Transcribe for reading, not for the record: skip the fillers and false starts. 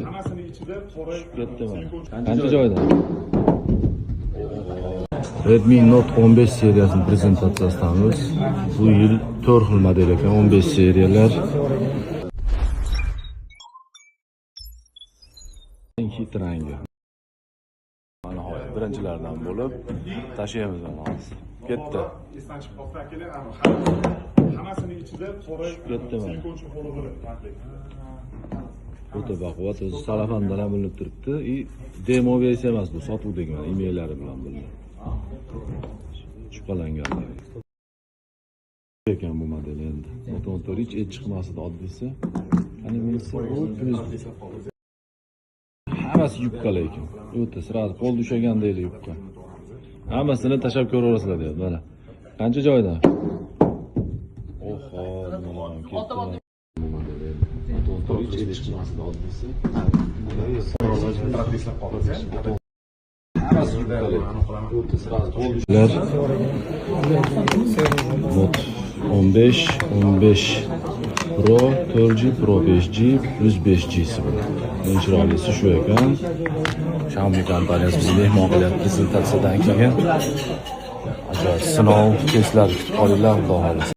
Hammasini ichida qora Ketdi mana. silikon. Qancha joyda? Redmi Note 15 seriyasining prezentatsiyasidamiz. Bu yil 4 xil model ekan, 15 seriyalar. Eng hit rangi. Mana nihoyat birinchilardan bo'lib tashlaymiz mana hozir. Ketdi. Esdan chiqib qolsa akalar, hammasini ichida qora Ketdi mana. silikon cho'xoli bo'ladi komplekt. O'ta baquvvat, o'zi salafandan ham bilinib turibdi. И demo versiya emas bu, sotuvdagi mana emaillari bilan bilinadi. Shubhalanganlar. Ekan bu model endi. Note 14 hech et chiqmas edi oddiysi. Qani bunisi bu plyus hammasi yubkalar ekan. O'ta сразу qo'lda ushlagandek yubka. Hammasini tashlab ko'raverasizlar deyapti mana. Qancha joyda? Oho, nima ham ketdi. Bu model endi. Note 14 hech et chiqmas edi oddiysi. Eslab qoldi. Hammasi yubkalar ekan. O'ta сразу qo'lda Note 15, 15 Pro, 4G, Pro 5G, plus 5G'si bu. Eng chiroylisi shu ekan. Xiaomi kompaniyasi bizni mehmon qilyapti prezentatsiyadan keyin. Ajoyib sinov, testlar kutib qolinglar, Xudo xohlasa.